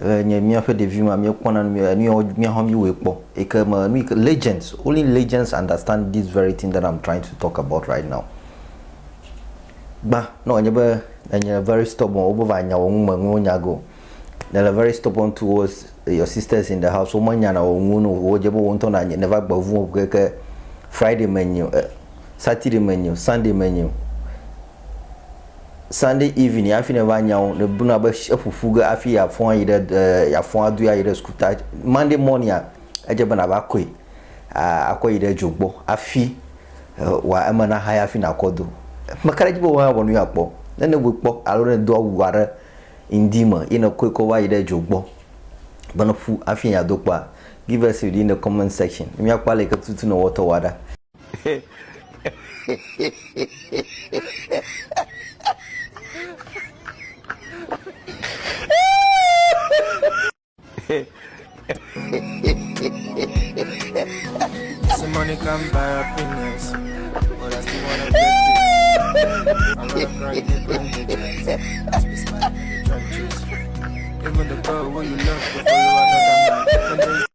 Nye míaƒe ɖevi ma míekpɔna nu nu yawo míawo míewɔe kpɔ yi ke me nu yi ke legends only legends understand this very thing that I'm trying to talk about right now. Gbã ne wònye be ènye very stubborn wobe va nya wò ŋu me ŋu nya go. Nèle very stubborn towards your sisters in the house womenya na wò ŋu no wodze be wò ŋutɔ nànye nèva gbe ʋu keke Friday menye o, Saturday menye o, Sunday menye o. Sunday evening hafi neva nya wo, nèbuna be eƒoƒu ge hafi yeafɔ ayi ɖe yeafɔ adoe ayi ɖe suku ta Monday morning edze be nàva kɔe akɔ yi ɖe dzo gbɔ hafi wòa eme nahaya hafi nàkɔ do. Meka ɖe edzi be wò hã wɔ nu ya kpɔ. Ne nèwɔe kpɔ alo ne èdo awu aɖe ŋdi me ye nèkɔe kɔ va yi ɖe dzo gbɔ be neƒu hafi yeado kpɔa, give us in the comment section. Míakpɔ ale yi ke tututu nèwɔ tɔwòa ɖa. Some money can buy happiness, but I still wanna get it. I rather cry than bring the jet. Be smiling in the trenches. Even the girl who you love before you.